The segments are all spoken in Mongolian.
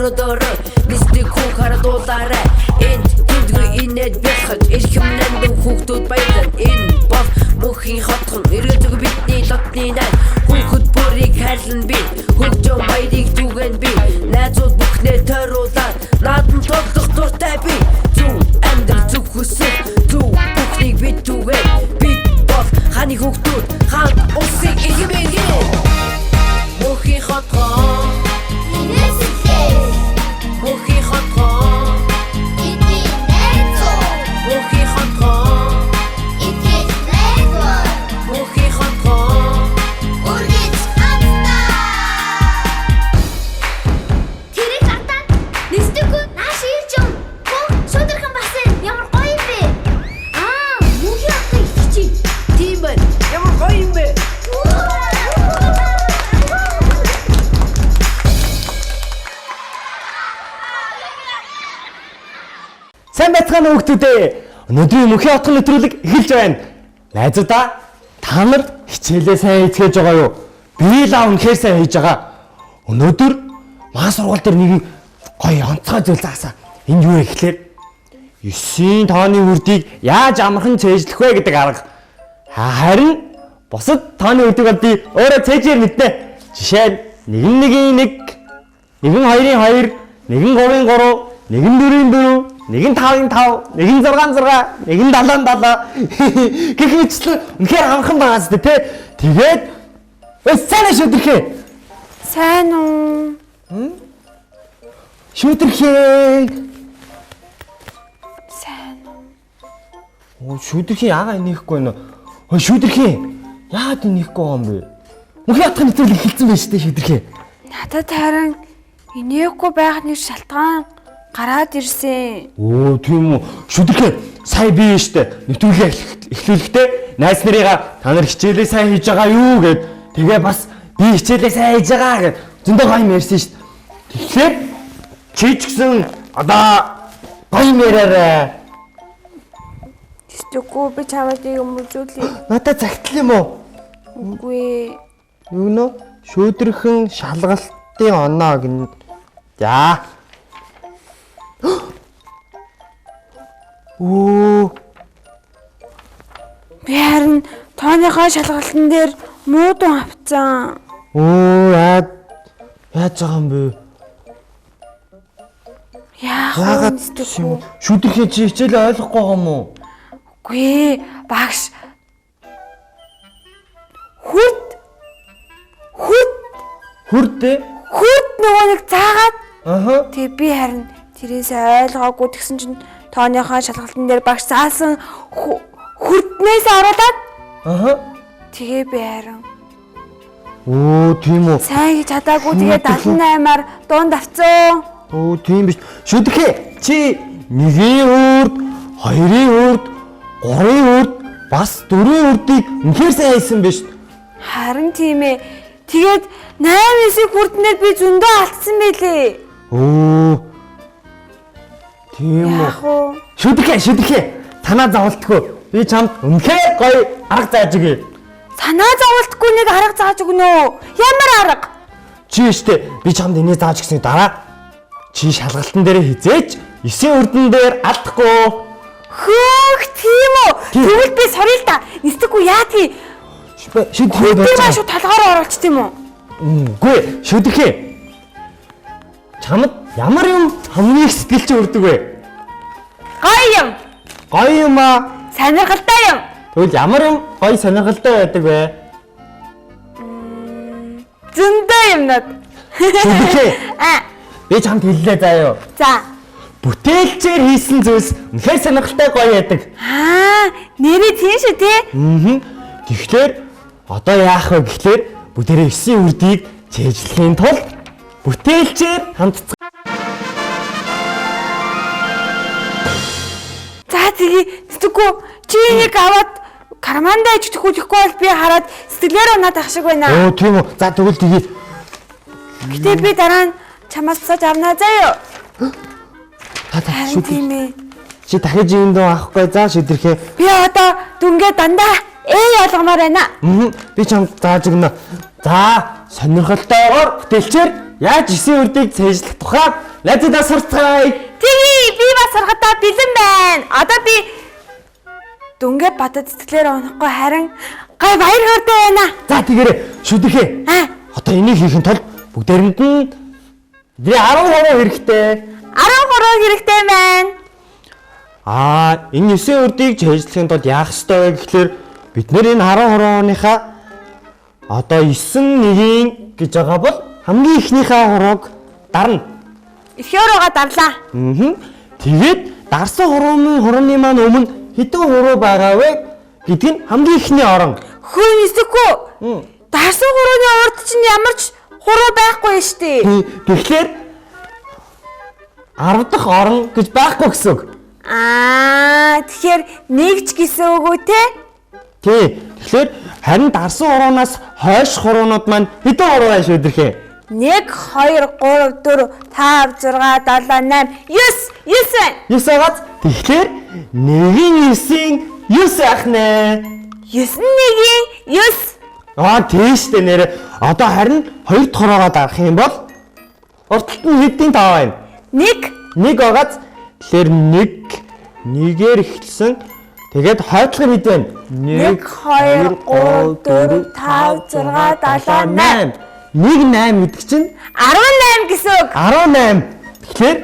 Өрөөдөрөө нисдэг хүн харадуулаарай. Энд тэндгүй инээд бяхаг эрхэм нандин хүүхдүүд баялан. Энэ бол мөнхийн хотхон эргэлзээгүй бидний лотны найз. Хүүхэд бүрийг хайрлан би, хөгжин баярыг түгэн би. Найзууд бүхнээ тойруулаад наадам тоглох дуртай би. Зөв амьдрал, зөв хүсэл, зөв бүхнийг бид түгэн. Бид бол хааны хүүхдүүд, хаан улсын эрхэм иргэн. Мөнхийн хотхон Инээсэлээ. Мөнхийн хотхон Бидний найзууд. Мөнхийн хотхон Итгэж найдвар. Мөнхийн хотхон Үргэлж хамтдаа. Тэрийг хатаа нисдэггүй нааш ирж юм. Хөө шудархан басан ямар гоё юм бэ? Аа, мөнхийн хотын итгэж. Тийм байна. Ямар гоё юм бэ? Сайн байцгаана уу хүүхдүүдээ. Өнөөдрийн мөнхийн отгон нэвтрүүлэг эхэлж байна. Найзуудаа, та нар хичээлээ сайн хийцгээж байгаа юу? Би л аа үнэхээр сайн хийж байгаа. Өнөөдөр маа сургууль дээр нэгэн гоё онцгой зүйл заасан. Энэ юу вэ гэхлээр 9-ийн тооны үрдийг яаж амархан цээжлэх вэ гэдэг арга. Харин бусад тооны үрдийг бол би өөрөө цээжээр мэднэ. Жишээ нь 1 1-ийн 1, 1 2-ын 2, 1 3-ын 3, 1 4-ийн 4, 1 5-ын 5, 1 6-ын 6, 1 7-ын 7 гэх мэтлэн үнэхээр амархан байгаа зү тэ. Тэгээд өө сайн уу шүдэрхээ. Сайн уу? Шүдэрхээ. Сайн уу? Оо шүдэрхээ яагаад инехгүй нэ? Өө шүдэрхээ. Яагаад инехгүй байгаа юм бэ? Мөнхийн хатах нэвтрүүлэг эхэлсэн байж тээ шүдэрхээ. Надад харин инээхгүй байх нэг шалтгаан гараад ирсэн. Өө тийм үү. Шүдэрхээ сая би штэ нэвтрүүлгээ эхлүүлэхдээ найз нарыгаа та нар хичээлээ сайн хийж байгаа юу гэд тэгээ бас би хичээлээ сайн хийж байгаа гэд зөндөө гоё юм ярьсан штэ. Тэгэхээр чи ч гэсэн одоо гоё юм яриарай. Тэсдэггүй би чамайг нэг юм үзүүлье. Надад загтал юм уу? Үгүй ээ. Юу нөө? Шүдэрхэн шалгалтын оноо гин. За. Өө Би харин тооныхоо шалгалтын дээр муу дун авцсан. Өө яа яаж байгаа юм бэ? Яах вэ? Яагаад Тэсдэггүй. юм? Шүдэрхээ чи хичээлээ ойлгохгүй байгаа юм уу? Үгүй ээ. Багш. Хүрд хүрд Хүрдээ. хүрд нөгөө нэг заагаад Аха. Тэгээ би харин тэрээс ойлгоогүй тэгсэн чинь тооныхоо шалгалтын дээр багш заасан хүрднээс оруулаад Аха. тэгээ би харин Өө тийм үү. сайн хийж чадаагүй тэгээ 78-аар дунд авцсан. Өө тийм биш. Шүдэрхээ чи нэгийн үрд, хоёрын үрд, гурвын үрд, бас дөрвийн үрдийг үнэхээр сайн хийсэн биш. Харин тийм ээ. Тэгээд 8-9-ийг хүрднээр би зөндөө алдсан байлээ. Өө. Тийм үү. Яах вэ? Шүдэрхээ шүдэрхээ танаа зовлтгүй. Би чамд үнэхээр гоё арга зааж өгье. Санаа зовлтгүй нэг арга зааж өгнө үү? Ямар арга? Чи штэ би чамд энийг зааж өгсөний дараа чи шалгалтын дээр хизээч 9 үрдэн дээр алдахгүй. Хөөх тийм үү? Тийм. Тэгвэл би сорё л да. Нисдэггүй яадгийг. Шүдэрхээ Би маш толгоор оруулчих тийм үү? Үгүй шүдэрхээ. Чамд ямар юм хамгийн их сэтгэл чи өрдөг вэ? Гоё юм. Гоё юм аа. Сонирхолтой юм. Тэгвэл ямар юм гоё сонирхолтой байдаг вэ? Зөндөө юмнууд. Шүдэрхээ. Аа. Би чамд хэллээ заа юу. За. Бүтээлчээр хийсэн зүйлс үнэхээр сонирхолтой гоё байдаг. Аа, нэрээ тийм шүү тий. Аа. Тэгэхээр одоо яах вэ гэхлээр бүгдээрээ 9 үрдийг чэйжлэхийн тулд бүтээлчээр хамт За тэгээ сэтгэхгүй чи энийг аваад кармандаа ижихгүй тэгэхгүй бол би хараад сэтгэлээр унаад ах шиг байна. Оо тийм үү. За тэгвэл тэгээ Гэтэ би дараа нь чамаас босож авнаа заа юу. та та Харин шүдэр. тийм ээ. Чи дахиж юм дөө авахгүй за шүдэрхээ. Би одоо дүнгээ дандаа ээ ойлгомоор байна. Аа. Би чамд зааж өгнө. За сонирхолтойгоор бүтээлчээр Яаж 9-ийн үрдийг цээжлэх тухай найзуудаа сурцгаая. Тэгье, би бас сурахадаа бэлэн байна. Одоо би дүнгээ бодод сэтгэлээр унахгүй харин гай баяр хөөртэй байна. За тэгээрэй шүдэрхээ. Аа. Одоо энийг хийхин тулд бүгдээрэнд нь бидний 10 хэрэгтэй. 13 хэрэгтэй байна. Аа, энэ 9-ийн үрдийг цээжлэхийн тулд яах ёстой вэ гэхлээр бид нэр энэ 13-ныхаа одоо 9 1-ийн гэж байгаа бол хамгийн эхнийхээ хуруug дарна. Эхний хуруугаа дарлаа. Аа. Тэгээд дарсан хурууны маань өмнө хэдэн хуруу байгаа вэ гэдэг нь хамгийн эхний орон. Хөө нисэхгүй. Дарсан хурууны урд чинь ямар ч хуруу байхгүй шүү дээ. Тэгэхээр 10 дахь орон гэж байхгүй гэсэн үг. Аа, тэгэхээр нэг ч гэсэн үг үү те? Тий. Тэгэхээр харин дарсан хуруунаас хойш хуруунууд маань хэдэн хуруу байна шүдэрхээ? 1 2 3 4 5 6 7 8 9 9 байна. 9 байгааз тэгэхээр 1-ийн 9-ийн 9 ах нэ. 9 1-ийн 9. Аа, тийм штэ нэрэ. Одоо харин 2 дахь хуруураа дарах юм бол урд талд нь хэдийн тав байна? 1 1 байгааз тэгэхээр 1 нэгээр эхэлсэн. Тэгээд хойдлого нь хэд вэ? 1 2 3 4 5 6 7 8. 1 8 гэдэг чинь 18 гэсэн үг. 18. Тэгэхээр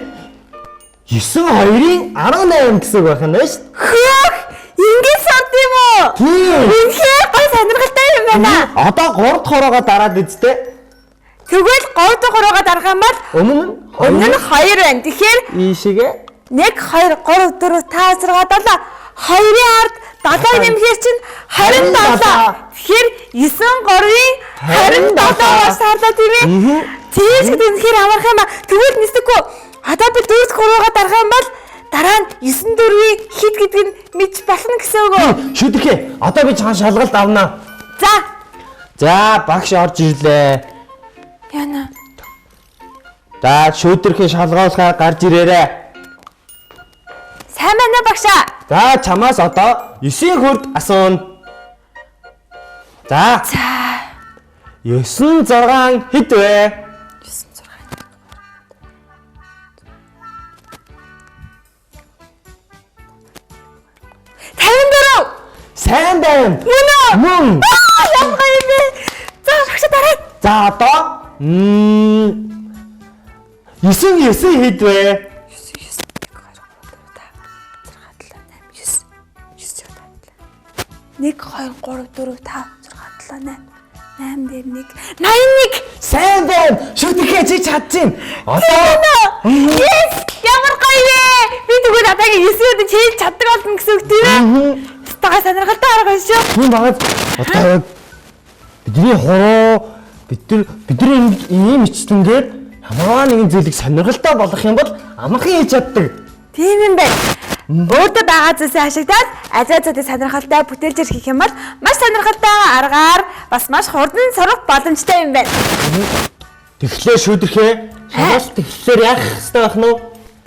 9 2-ын 18 гэсэн үг байх нь шүү дээ. Хөөх! Ингэж сурд юм уу? Тийм. Үнэхээр гой сонирхолтой юм байна. Одоо 3 дахь хуруураа дараад үсттэй. Тэгвэл 3 дахь хуруураа дарах юм бол Өмнө нь өмнө нь 2 байна. Тэгэхээр ийшээгээ 1 2 3 4 5 6 7 2-ын ард 7 нэмэхээр чинь 27. Тэгэхээр 9 3-ын 27 болж тарлаа тийм ээ. Тийш гэдэг үнэхээр амарх юм а. Тэгвэл нисэхгүй. Одоо би 4 дахь хуруураа дарах юм бол дараа нь 9 4-ийн хэд гэдгийг нь мэдж болно гэсэн үг үү? Шүдэрхээ. Одоо би чаан шалгалт авнаа. За. За, багш орж ирлээ. Яна. За, шүдэрхээ шалгуулахаа гарч ирээрэй. Сайн байна уу багшаа? За, чамаас одоо 9-ийн хүрд асууна. За. За. 9 6 хэд вэ? 9 6 54. Сайн байна. Мөн үү? Мөн. Аа, ямар гоё юм бэ? За, багшаа дараа. За, одоо 9 9 хэд вэ? 9 9 1 2 3 4 5 6 7 8 9 9 1 2 3 4 5 6 7 8 8 дээр 1 81. Сайн байна. Шүдэрхээ чи чадчихээн. Одоо Yes! Ямар гоё вэ? Би тэгвэл одоогийн 9 өдөр чийлж чаддаг болно гэсэн үг тийм ээ? Стага сонирхолтой арга биш үү? Тийм багаз одоо яг бидний хуруу бидний ийм ичлэнгээр ямар нэгэн зүйлийг сонирхолтой болгох юм бол амархан хийж чаддаг. Тийм юм байна. Өөртөө байгаа зүйлсээ ашиглаад ажил зүйлийг сонирхолтой бүтээлчээр хийх юм бол маш сонирхолтой аргаар бас маш хурдан сурах боломжтой юм байна. Тэгэхээр шүдэрхээ шалгалт эхлэхээр яах ёстой байх нь вэ?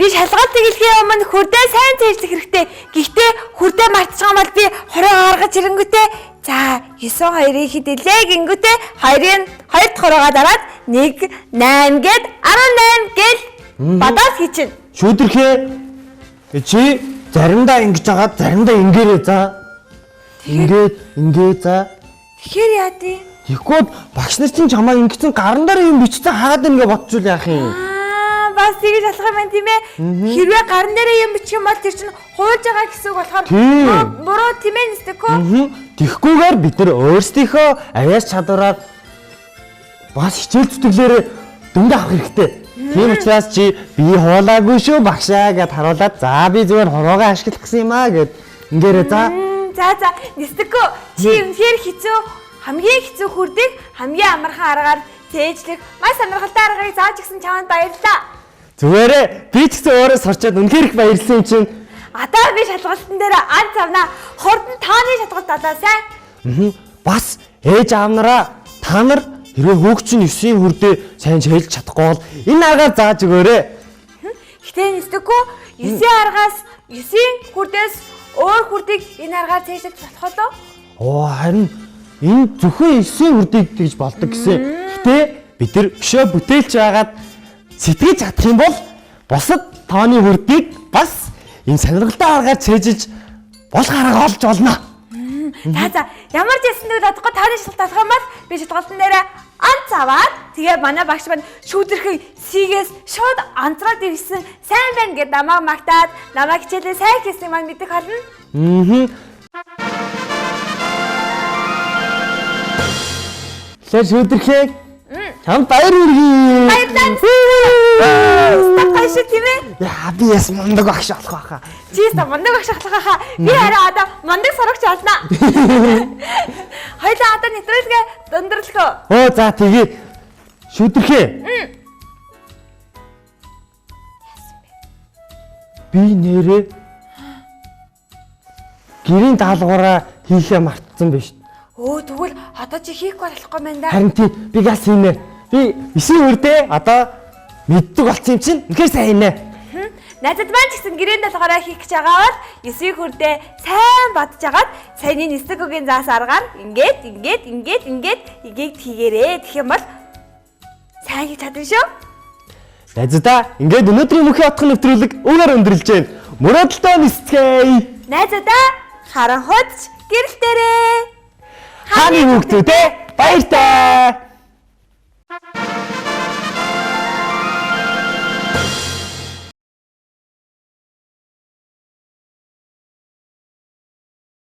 Би шалгалт эхлэхийн өмнө хүрдээ сайн цээжлэх хэрэгтэй. Гэхдээ хүрдээ мартчих юм бол би хуруу гаргаж ирэнгүүтээ за 9 2-ыг хэдэлээ гингүүтээ 2-ын 2 дахь хуруугаа дараад 1 8 гээд 18 гэл бодоод хийчин. Шүдэрхээ чи заримдаа ингэж байгаа, заримдаа ингээрээ за. Ингээд ингээ за. Тэгэхээр яа дий? Тэгэхгүй багш нар чинь чамаа ингэсэн гаран дээр юм бичсэн хаад ингээ бодчул яах юм. Аа, бас тэгж алах юм байна тийм ээ. Хэрвээ гаран дээрээ юм бичих юм бол тэр чинь хуулж байгаа гэсэн үг болохоор буруу тийм ээ нэстэкөө. Тэгхгүйгээр бид нар өөрсдийнхөө авиас чадвараар бас хичээл зүтгэлээрээ дүнгээ авах хэрэгтэй. Тийм учраас чи би хуулаагүй шүү багшаа гэд харуулад за би зүгээр хуруугаа ашиглах гэсэн юм аа гэд ингээрээ за. За за нэстэкөө чи үнэхээр хэцүү хамгийн хэцүү хүрдэг хамгийн амархан аргаар цээжлэх маш сонирхолтой аргыг зааж өгсөн чамд баярлалаа. Зүгээрээ би ч гэсэн өөрөө сурчаад үнэхээр их баярлсан юм чинь. Одоо би шалгалтын дээр ан цавна хурдан тооны шалгалт болоо сайн. Бас ээж аав нараа та нар хэрвээ хүүхд чинь 9-ийн хүрдээ сайн чийлж чадахгүй бол энэ аргаар зааж өгөөрэй. Гэтэ нэстэкөө 9-ийн аргаас 9-ийн хүрдээс өөр хүрдийг энэ аргаар цээжлэж болох уу? Оо харин энэ зөвхөн 9-ийн хүрдийг тэгж болдог гэсэн. Гэтэ Бид нар өшөө бүтээлч байгаад сэтгэж чадах юм бол бусад тооны хүрдийг бас энэ сонирхолтой аргаар цээжилж болох арга олж олно. За ямар ч ясан зүйл бодохгүй тооны шалгалт болох юм бол би шалгалтын дээр онц аваад тэгээ манай багш маань шүүдэрхэн сигээс шууд онцроод ирсэн сайн байна гэд намайг магтаад намайг хичээлээ сайн хийсэн маань мэдэх болно. Тэгэхээр шүүдэрхээ чамд баяр хүргэе. Баярлалаа. Стап тийм ээ? Яа би яс мундаг багш болох байхаа. Чи яста мундаг багш болох байхаа. Би хараа одоо мундаг сурагч болно. Хоёлаа одоо нэвтрүүлгээ өндөрлөхөө. Оо за тэгээ шүүдэрхээ. Би нэрээ гэрийн даалгавраа хийхээ мартсан биш. Өө тэгвэл одоо чи хийхгүй болохгүй байна да. Харин тий би газ хийнэ. Би 9 хүрдээ одоо мэддэг болсон юм чинь үнэхээр сайн хийнэ. Найзад маань ч гэсэн гэрээнд даалгавраа хийх гэж байгаа бол 9 хүрдээ сайн бодож агаад саяны нисдэг үгийн заас аргаар ингээд ингээд ингээд ингээд ингээд хийгээрээ. Тэгэх юм бол сайн хийж чадна шүү. Найзуудаа ингээд өнөөдрийн мөнхийн отхон нэвтрүүлэг үүгээр өндөрлөж байна. Мөрөөдөлтөө нисцгээе. Найзуудаа харанхуйдч гэрэлтээрээ. Хааны хүүхдүүдээ баяртай.